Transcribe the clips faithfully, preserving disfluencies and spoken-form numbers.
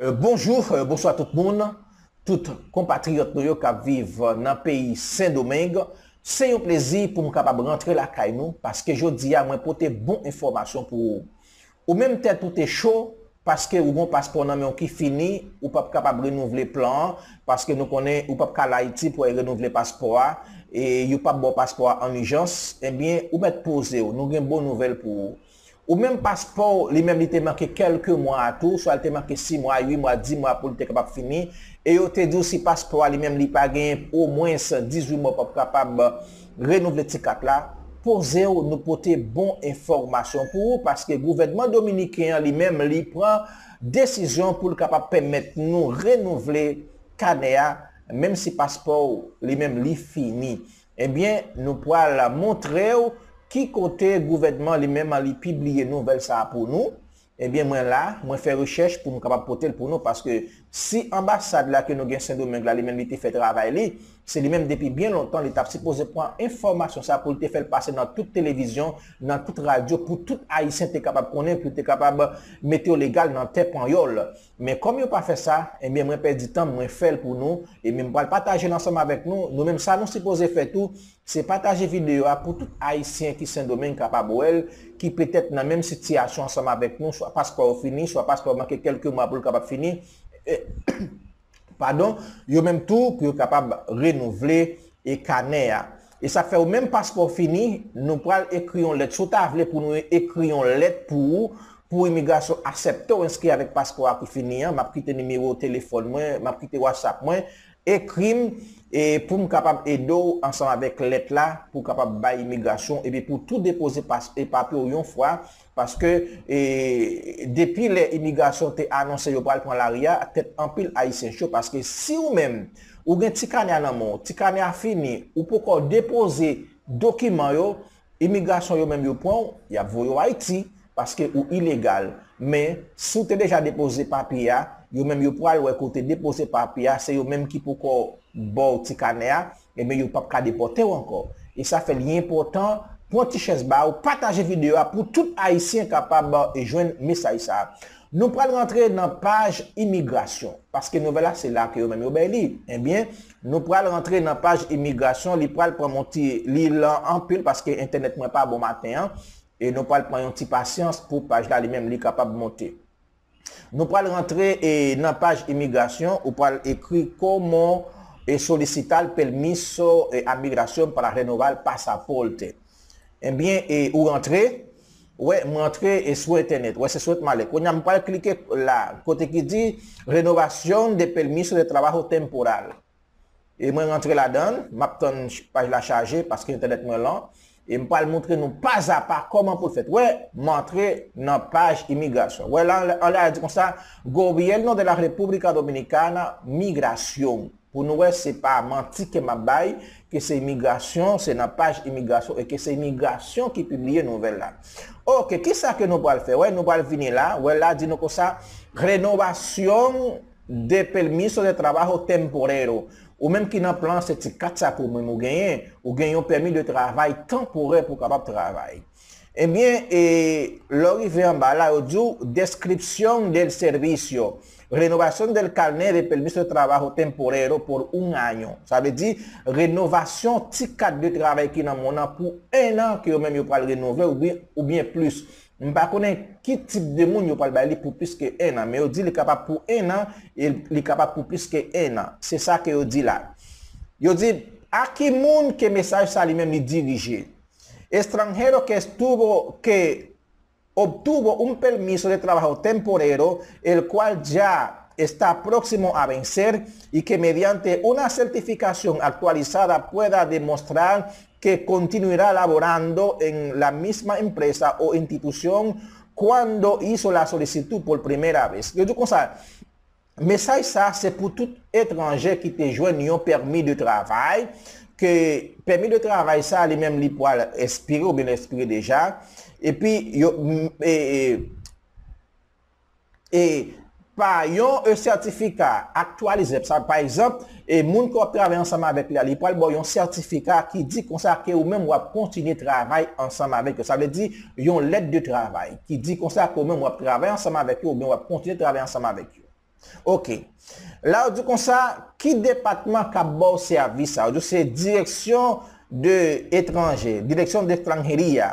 Euh, bonjou, euh, bonswa tout moun, tout konpatriyòt nou yo k ap viv nan peyi Sendomeng. Se yon plezi pou m kapab rantre lakay nou, paske jodi a mwen pote bon enfòmasyon pou ou. Ou menm tèt ou te cho, paske ou gon paspò nan men w ki fini, ou p ap kapab renouvle plan an, paske nou konnen ou p ap ka al Ayiti pou al renouvle paspò a, e yo p ap ba w paspò a an ijans, ebyen, ou mèt poze w, nou gen bon nouvèl pou ou. Ou menm paspò w, li menm li te manke kèlke mwa a tou, swa li te manke sis mwa, uit mwa, dis mwa pou li te kapab fini, e yo te di w si paspò a li menm li pa genyen omwens dizuit mwa pou ap kapab renouvle ti kat la, poze w, nou pote bon enfòmasyon pou ou, paske gouvènman dominiken an li menm li pran desizyon pou l kapab pèmèt nou renouvle kanè a, menm si paspò w li menm li fini. Ebyen, nou pral montre w ki kote gouvènman li menm li pibliye nouvèl sa a pou nou. Ebyen, mwen la, mwen fè rechèch pou m kapab pote l pou nou, paske si anbasad la ke nou gen Sendomeng la, li menm li te fè travay li, se li menm depi byen lontan, li t ap sipoze pran enfòmasyon sa pou l te fè l pase nan tout televizyon, nan tout radyo, pou tout Ayisyen te kapab konnen, pou te kapab mete yo legal nan tè panyòl. Men kòm yo pa fè sa, ebyen, mwen pèdi tan m, mwen fè l pou nou, e men m pral pataje l ansanm avèk nou. Nou menm, sa nou sipoze fè tou, se pataje videyo a pou tout Ayisyen ki Sendomeng kapab wè l, ki petèt nan menm sitiyasyon ansanm avèk nou, swa paspò yo fini, swa paspò yo manke kèlke mwa pou l kapab fini. E, padon, yo menm tou pou yo kapab renouvle e kanè a. E sa fè ou menm paspò fini, nou pral ekri yon lèt. Si w ta vle pou nou ekri yon lèt pou ou, pou imigrasyon aksepte w enskri avèk paspò a ki fini an, m ap kite nimewo telefòn mwen, m ap kite WhatsApp mwen, ekri m, e pou m kapab ede w ansanm avèk lèt la, pou w kapab bay imigrasyon, epi pou tou depoze pas-, e papye w yon fwa, paske, e, depi lè imigrasyon te anonse yo pral pran lari a, tèt anpil Ayisyen cho, paske si ou menm, ou gen ti kanè a nan men w, ti kanè a fini, ou poko depoze dokiman yo, imigrasyon yo menm yo pran w, y ap voye w Ayiti, paske ou ilegal. Men, si w te deja depoze papye a, yo menm yo pral wè ke w te depoze papye a, se yo menm ki poko ba w ti kanè a, ebyen, yo p ap ka depòte w ankò. E sa fè li enpòtan, pran ti chèz ba w, pataje videyo a pou tout Ayisyen kapab, e, jwenn mesaj sa a. Nou pral rantre nan paj imigrasyon, paske nouvèl la se la ke yo menm yo bay li. Ebyen, nou pral rantre nan paj imigrasyon, li pral pran m yon ti, li lan anpil paske entènèt mwen pa bon maten an, e nou pral pran yon ti pasyans pou paj la li menm li kapab monte. Nou pral rantre, e, nan paj imigrasyon, ou pral ekri comment, e, solicitar permiso, e, a migración para renovar pasaporte. Ebyen, e, ou rantre, wè, mwen rantre, e, sou entènèt, wè, se sou entènèt. Kounye a, m pral klike la, kote ki di renovación de permiso de trabajo temporal. E mwen rantre ladan l, m ap tann ch-, paj la chaje paske entènèt mwen lan. E m pral montre nou pazapa kòman pou l fèt. Wè, m antre nan paj imigrasyon. Wè, la, anlè a di konsa, Gobierno de la República Dominicana, Migración. Pou nou wè, se pa manti ke m ap bay, ke se imigrasyon, se nan paj imigrasyon, e ke se imigrasyon ki pibliye nouvèl la. Oke, kisa ke nou pral fè? Wè, nou pral vini la. Wè, la di nou konsa, renovación de permiso de trabajo temporero. Ou menm ki nan plan, se ti kat sa ke ou menm ou genyen, ou gen yon pèmi de travay tanporè pou w kapab travay. Ebyen, e, lè w rive anba la, yo di w, descripción del servicio, renovación del carnet de permiso de trabajo temporero por un año. Sa vle di, renovasyon ti kat de travay ki nan men w nan pou en an ke yo menm yo pral renove oubyen, oubyen plis. M pa konnen ki tip de moun yo pral bay li pou plis ke en an, men yo di li kapab pou en an, e li kapab pou plis ke en an. Se sa ke yo di la. Yo di, a ki moun ke mesaj sa li menm li dirije? Extranjero que estuvo, que obtuvo un permiso de trabajo temporero, el cual ya está próximo a vencer y que mediante una certificación actualizada pueda demostrar que continuará laborando en la misma empresa o institución cuando hizo la solicitud por primera vez. Yo di konsa, mesaj sa se pou tout etranje ki te jwenn yon pèmi de travay, ke pèmi de travay sa li menm li pral ekspire oubyen li ekspire deja, epi yo, m, e, e, e pa yon, e, sètifika aktyalize. Sa, pa egzanp, e moun ke w ap travay ansanm avèk li a, li pral ba w yon sètifika ki di konsa ke ou menm w ap kontinye travay ansanm avèk yo. Sa vle di yon lèt de travay ki di konsa ke ou menm w ap travay ansanm avèk yo oubyen w ap kontinye travay ansanm avèk yo. Ok. La, yo di konsa, ki depatman k ap ba w sèvis sa? Yo di se Dirección de Extranjería, Dirección de Extranjería,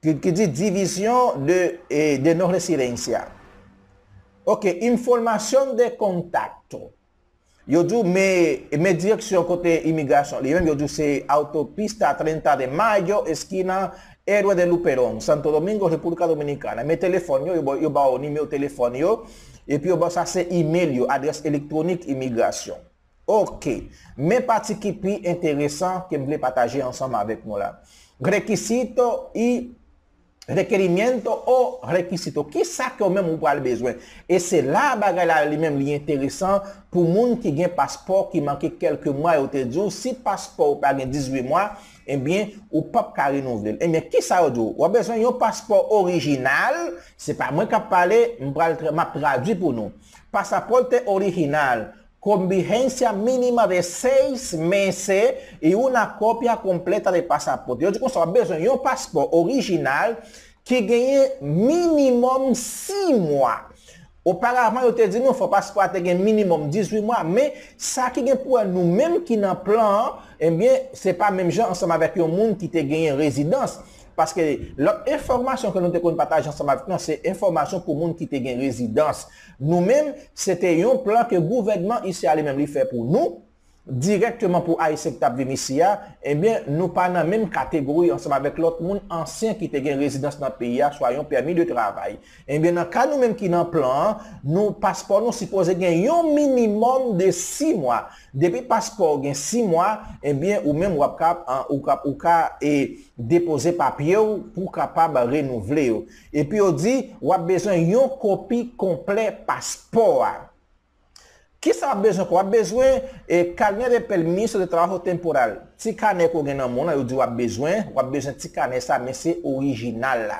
ki, ki di División de, eh, de No Residencia. Ok, información de contacto. Yo di w, men, men direksyon kote imigrasyon li menm, yo di w se Autopista treinta de Mayo, esquina Héroe de Luperón, Santo Domingo, República Dominicana. Men telefòn yo, yo ba, yo ba w nimewo telefòn yo, epi yo ba w sa se email yo, adrès elektwonik imigrasyon. Ok. Men pati ki pi enteresan ke m vle pataje ansanm avèk nou la. Requisito y Requerimiento o requisito. Kisa ke w menm ou pral bezwen? E se la bagay la li menm li enteresan pou moun ki gen paspò ki manke kèlke mwa, yo te di w si paspò ou pa gen dizuit mwa, ebyen ou p ap ka renouvle l. Ebyen kisa yo di w? W ap bezwen yon paspò orijinal, se pa mwen k ap pale, m pral tra- m ap tradui pou nou. Pasaporte original, con vigencia mínima de seis meses y una copia completa de pasaporte. Yo di konsa, w ap bezwen yon paspò orijinal ki genyen minimòm sis mwa. Oparavan, yo te di nou fò paspò a te gen minimòm dizuit mwa, men sa ki gen pou wè nou menm ki nan plan an, ebyen, se pa menm jan ansanm avèk yon moun ki te genyen rezidans. Paske lòt enfòmasyon ke nou te konn pataje ansanm avèk nou, se enfòmasyon pou moun ki te gen rezidans. Nou menm, se te yon plan ke gouvènman isi a li menm li fè pou nou, dirèkteman pou Ayisyen ki t ap viv isi a, ebyen, nou pa nan menm kategori ansanm avèk lòt moun ansyen ki te gen rezidans nan peyi a, swa yon pèmi de travay. Ebyen, nan ka nou menm ki nan plan an, nou paspò nou sipoze gen yon minimòm de sis mwa. Depi paspò w gen sis mwa, ebyen, ou menm w ap ka, an, ou ka, ou ka e, depoze papye w pou w kapab renouvle yo. Epi yo di, w ap bezwen yon kopi konplè paspò a. Kisa w ap bezwen ankò? W ap bezwen e, carnet de permiso de trabajo temporal. Ti kanè ke w gen nan men w lan, yo di w ap bezwen, w ap bezwen ti kanè sa, men se orijinal la.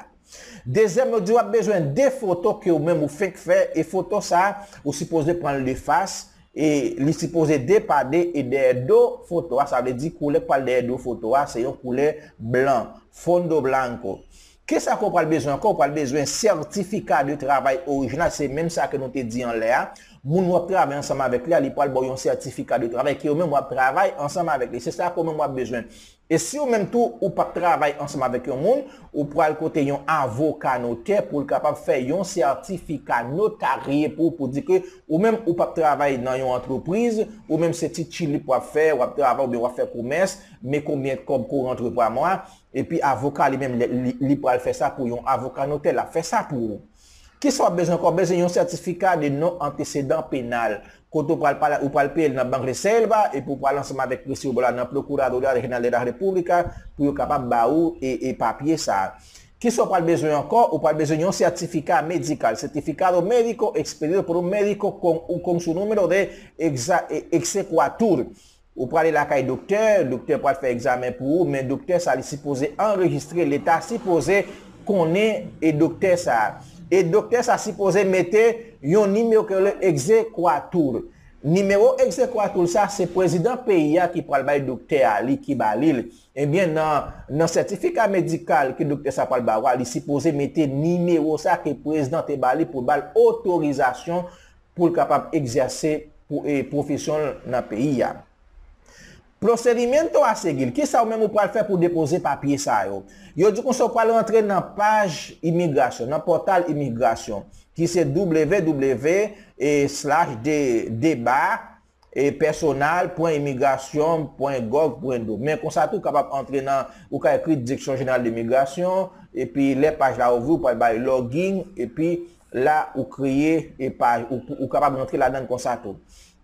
Dezyèm, yo di w ap bezwen de foto ke w menm ou fenk fè, e foto sa, ou sipoze pran l de fas, e li sipoze de pa de, e dèyè do foto a, sa vle di koulè k pral dèyè do foto a, se yon koulè blan, fondo blanco. Kisa ke w pral bezwen ankò? Ou pral bezwen sètifika de travay orijinal, se menm sa ke nou te di anlè a. Moun w ap travay ansanm avèk li a, li pral ba w yon sètifika de travay ke ou menm w ap travay ansanm avèk li. Se sa ke ou menm w ap bezwen. E si ou menm tou, ou p ap travay ansanm avèk yon moun, ou pral kote yon avoka notè pou l kapab fè yon sètifika notarye pou ou, pou di ke ou menm ou p ap travay nan yon antrepriz, ou menm se ti tchilip w ap fè, w ap travay oubyen w ap fè komès, men konbyen kòb ke w rantre pa mwa, epi avoka li menm, li, li, li pral fè sa pou yon avoka notè, l ap fè sa pou ou. Kisa w ap bezwen ankò? W ap bezwen yon sètifika de non antesedan penal. Kote w pral pale, ou pral peye l nan Banreserva, epi w pral ansanm avèk Resibo la nan Procuraduría General de la República pou yo kapab ba ou e, e papye sa a. Kisa w pral bezwen ankò? Ou pral bezwen yon sètifika medikal, certificado médico expedido por un médico con, con su número de exa, e, exequatur. Ou prale lakay doktè, doktè pral fè egzamen pou ou, men doktè sa li sipoze anrejistre, leta sipoze konnen e doktè sa. E doktè sa sipoze mete yon nimewo ke yo rele exequatur. Nimewo exequatur sa se prezidan peyi a ki pral bay doktè a, li ki ba li l. Ebyen nan, nan sètifika medikal ke doktè sa pral ba w a, li sipoze mete nimewo sa ke prezidan te ba li pou l ba l otorizasyon pou l kapab egzèse pou, e, pwofesyon l nan peyi a. Procedimiento a seguir. Kisa ou menm ou pral fè pou depoze papye sa yo? Yo di konsa ou pral rantre nan paj imigrasyon, nan pòtal imigrasyon, ki se www slash deba e, personal pwen imigrasyon pwen gov pwen do. Men konsa tou, ou kapab antre nan, ou ka ekri Dirección General de Migración, epi lè paj la ouvri, ou pral bay login, epi la, ou kreye e paj, ou, ou kapab rantre ladan l konsa tou.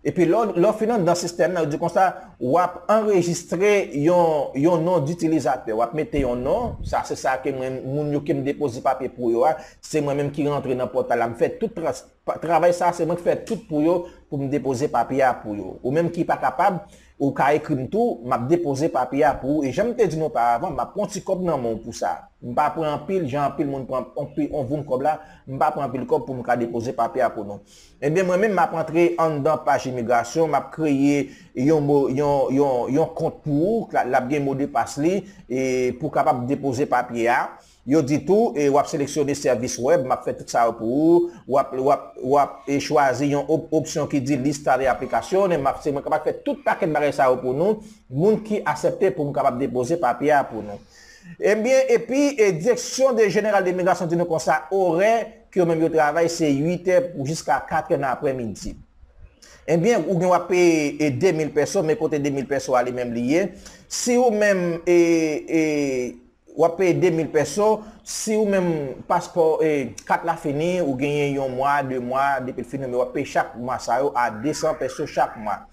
Epi lè w, lè w fin anndan sistèm nan, yo di konsa, w ap anrejistre yon, yon non ditilizatè. W ap mete yon non, sa se sa ke mwen, moun yo ke m depoze papye pou yo a, se mwen menm ki rantre nan pòtal la, m fè tout trans, pa, travay sa, se mwen ki fè tout pou yo, pou m depoze papye a pou yo. Ou menm ki pa kapab, ou ka ekri m tou, m ap depoze papye a pou ou. E jan m te di nou oparavan, m ap pran ti kòb nan men w pou sa. M pa pran anpil, jan anpil moun pran anpil, on voum kòb la, m pa pran anpil kòb pou m ka depoze papye a pou nou. Ebyen, mwen menm, m ap antre anndan paj imigrasyon, m ap kreye, yon mo, yon, yon, yon kont pou ou, l ap gen mo de pas li, e pou w kapab depoze papye a. Yo di tou, e, w ap seleksyone sèvis wèb, m ap fè tout sa yo pou ou. W ap, w ap, w ap, e, chwazi yon op-, opsyon ki di lista de aplikaciones, m ap, se mwen k ap fè tout pakèt bagay sa yo pou nou, moun ki aksepte pou m kapab depoze papye a pou nou. Ebyen, epi, e, Dirección de, General de Migración di nou konsa, orè ke yo menm yo travay, se uit è pou jiska kat è nan aprèmidi. Ebyen, ou gen w ap peye, e, de mil peso, men kote de mil peso a li menm li ye. Si ou menm, e, e, w ap peye de mil peso, si ou menm paspò, e, kat la fini, ou genyen yon mwa, de mwa, depi l fini, men w ap peye chak mwa sa yo a de san peso chak mwa.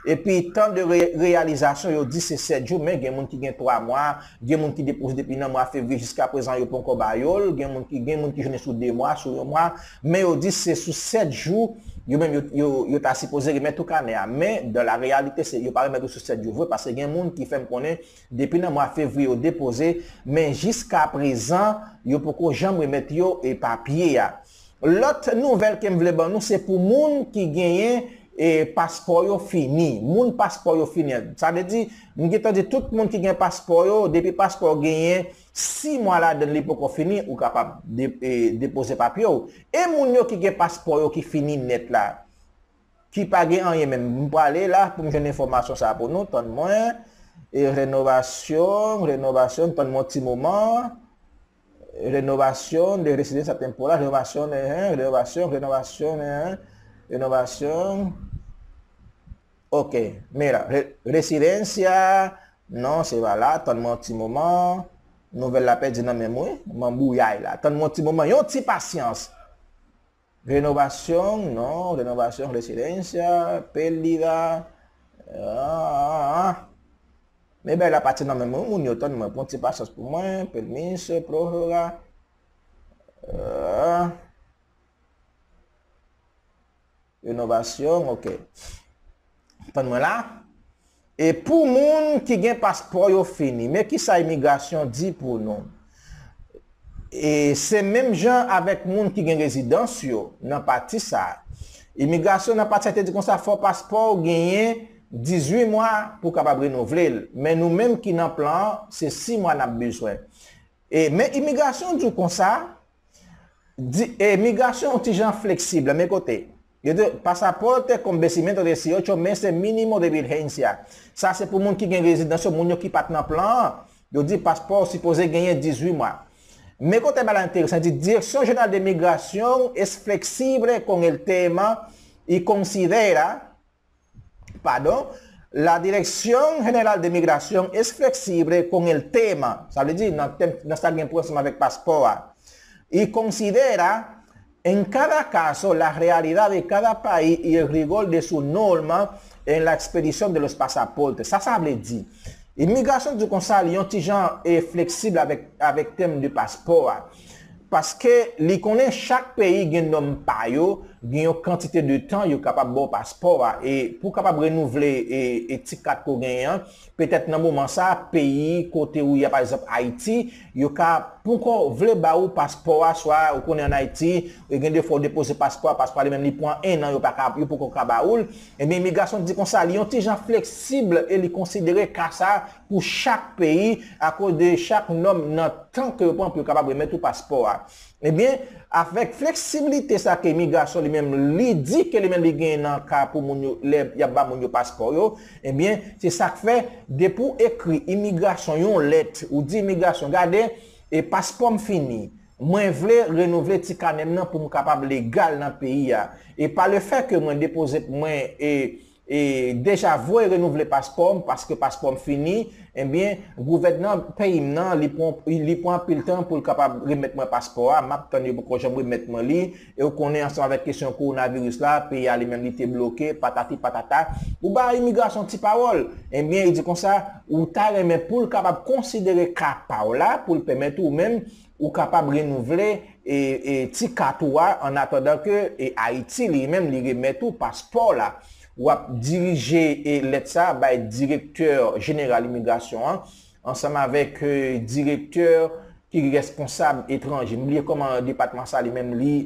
Epi, tan de re-, reyalizasyon, yo di se sèt jou, men gen moun ki gen twa mwa, gen moun ki depoze depi nan mwa fevriye jiska prezan, yo poko ba yo l, gen moun ki, gen moun ki jwenn sou de mwa, sou yon mwa, men yo di se sou sèt jou, yo menm yo, yo, yo ta sipoze remèt ou kanè a. Men, dans la réalité, se, yo pa remèt ou sou sèt jou vre, paske gen moun ki fè m konnen, depi nan mwa fevriye yo depoze, men jiska prezan, yo poko janm remèt yo, e, papye a. Lòt nouvèl ke m vle ban nou, se pou moun ki genyen, e, paspò yo fini. Moun paspò yo fini. Sa vle di, m gentan di tout moun ki gen paspò yo, depi paspò genyen sis mwa ladan l li poko fini, ou kapab de-, e, depoze papye w. E moun yo ki gen paspò yo ki fini nèt la, ki pa gen anyen menm. M prale la pou m jwenn enfòmasyon sa pou nou, tann mwen. E renovasyon, renovasyon, tann mwen yon ti moman. Renovación de residencia temporal, renovación, eh, renovación, renovación, eh, renovación. Ok, mira, re-, residencia, non, se pa la, tann mwen yon ti moman. Nouvèl la pèdi nan men m, wi, m anbouyay la. Tann mwen yon ti moman, yon ti pasyans. Renovasyon, non, renovasyon, residencia, pérdida. Ah, ah, ah. Men bay la pati nan men mwen, moun yo tann mwen, pran ti pasyans pou mwen, permiso, prórroga. Ah. Renovasyon, ok. Tann mwen la. E pou moun ki gen paspò yo fini, men kisa imigrasyon di pou nou? E se menm jan avèk moun ki gen rezidans yo nan pati sa a. Imigrasyon nan pati sa a te di konsa, fò paspò w genyen dizuit mwa pou w kapab renouvle l. Men nou menm ki nan plan an, se sis mwa n ap bezwen. E, men imigrasyon di w konsa, di, e, migrasyon yon ti jan fleksib, men kote. Yo di, pasaporte con vencimiento de dieciocho meses mínimo de vigencia. Sa se pou moun ki gen rezidans yo, moun yo ki pa t nan plan an. Yo di paspò sipoze genyen dizuit mwa. Men kote bagay la enteresan, di, Dirección General de Migración es flexible con el tema y considera Padon, la Dirección General de Migración es flexible con el tema, sa vle di nan tèm, nan sa gen pou wè ansanm avèk paspò a. Y considera en cada caso la realidad de cada país y el rigor de su norma en la expedición de los pasaportes. Sa, sa vle di, imigrasyon di konsa, li yon ti jan, e, fleksib avèk, avèk tèm de paspò a. Paske li konnen chak peyi gen nòm pa yo, gen yon kantite de tan yo kapab ba w paspò a. E pou w kapab renouvle, e, e ti kat ke w genyen an, petèt nan moman sa a, peyi kote ou ye a, pa egzanp, Ayiti, yo ka poko vle ba ou paspò a, swa ou konnen ann Ayiti, e gen de fwa ou depoze paspò a, paspò a li menm li pran en an, yo pa ka, yo poko ka ba ou l. Ebyen, imigrasyon di konsa, li yon ti jan fleksib e li konsidere ka sa a pou chak peyi, akoz de chak nòm nan tan ke yo pran pou yo kapab remèt ou paspò a. Ebyen, avèk fleksibilite sa ke imigrasyon li menm, li di ke li menm li genyen nan ka pou moun yo, lè y ap ba moun yo paspò yo, ebyen, se sa k fè, depi w ekri imigrasyon yon lèt, ou di imigrasyon, gade, e paspò m fini, mwen vle renouvle ti kanè m nan pou m kapab legal nan peyi a. E pa le fè ke mwen depoze, mwen, e, e deja voye renouvle paspò m, paske paspò m fini, ebyen, gouvènman peyi m nan, li pran, li pran anpil tan pou l kapab remèt mwen paspò a, m ap tann yo poko janm remèt mwen li, e w konnen ansanm avèk kesyon kowonaviris la, peyi a li menm li te bloke, patati patata, ou ba imigrasyon ti pawòl, ebyen, li di konsa, ou ta renmen pou l kapab konsidere ka pa w la, pou l pèmèt ou menm, ou kapab renouvle, e, e, ti kat ou a, an atandan ke, e, Ayiti li menm li remèt ou paspò la. W ap dirije, e, lèt sa a bay direktè jeneral imigrasyon an, ansanm avèk, e, direktè ki responsab etranje. M bliye kòman depatman sa li menm li,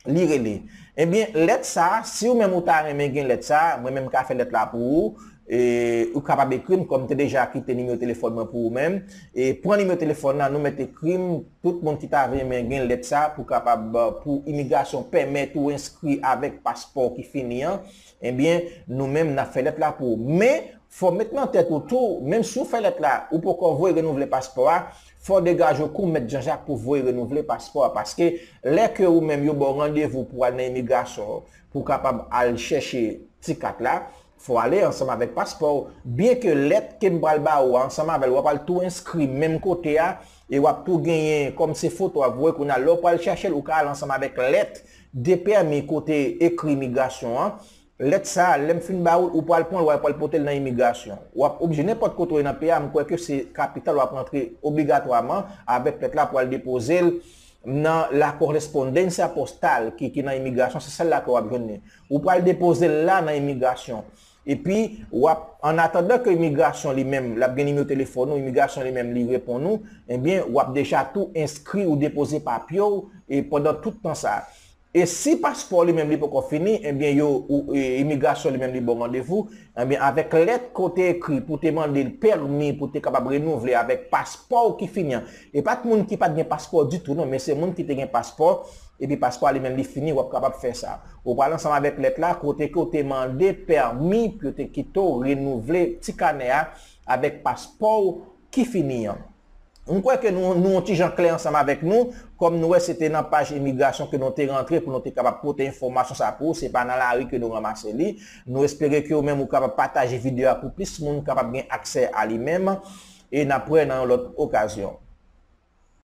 li rele. Ebyen, lèt sa a, si w menm ou ta renmen gen lèt sa a, mwen menm m ka fè lèt la pou ou. E ou kapab ekri m, kòm m te deja kite nimewo telefòn mwen pou ou menm. E pran nimewo telefòn nan, nou mèt ekri m, tout moun ki ta renmen gen lèt sa pou kapab, pou imigrasyon pèmèt ou enskri avèk paspò ki fini an, ebyen, nou menm n ap fè lèt la pou ou. Men, fò w met nan tèt ou tou, menm si w fè lèt la, ou poko voye renouvle paspò a, fò w degaje w kou Mèt Jean Jacques pou voye renouvle paspò a. Paske lè ke ou menm yo ba w randevou pou al nan imigrasyon, pou w kapab al chèche ti kat la, fò w ale ansanm avèk paspò w. Byenke lèt ke m pral ba ou a, ansanm avè l, w ap al tou enskri menm kote a, e w ap tou genyen kòm se foto w ap voye kounye a. Lè w pral chèche l, ou ka al ansanm avèk lèt de pèmi kote ekri imigrasyon an. Lèt sa a, lè m fin ba ou l, ou pral pran l, w ap pral pote l nan imigrasyon. W ap oblije, nenpòt kote w ye nan peyi a, m kwè ke se kapital, w ap rantre obligatwaman avèk lèt la pou al depoze l nan la correspondencia postal ki, ki nan imigrasyon, se sèl la ke w ap jwenn li. Ou pral depoze l la nan imigrasyon. Epi, w ap, an atandan ke imigrasyon li menm, l ap gen nimewo telefòn ou, imigrasyon li menm li reponn ou, ebyen, w ap deja tou enskri ou depoze papye w, e pandan tout tan sa a. E si paspò li menm li poko fini, ebyen, yo, ou, e, imigrasyon li menm li ba w randevou, ebyen, avèk lèt ke w te ekri pou te mande l pèmi pou te kapab renouvle avèk paspò w ki fini an. E pa t moun ki pa t gen paspò ditou, non, men se moun ki te gen paspò, epi paspò a li menm li fini, w ap kapab fè sa. Ou pral ansanm avèk lèt la, kote ke w te mande pèmi pou yo te kite w renouvle ti kanè a avèk paspò w ki fini an. M kwè ke nou, nou yon ti jan klè ansanm avèk nou, kòm nou wè se te nan paj imigrasyon ke nou te rantre pou nou te kapab pote enfòmasyon sa pou ou, se pa nan lari ke nou ranmase li. Nou espere ke ou menm ou kapab pataje videyo a pou plis moun kapab gen aksè a li menm, e n ap wè nan yon lòt okazyon.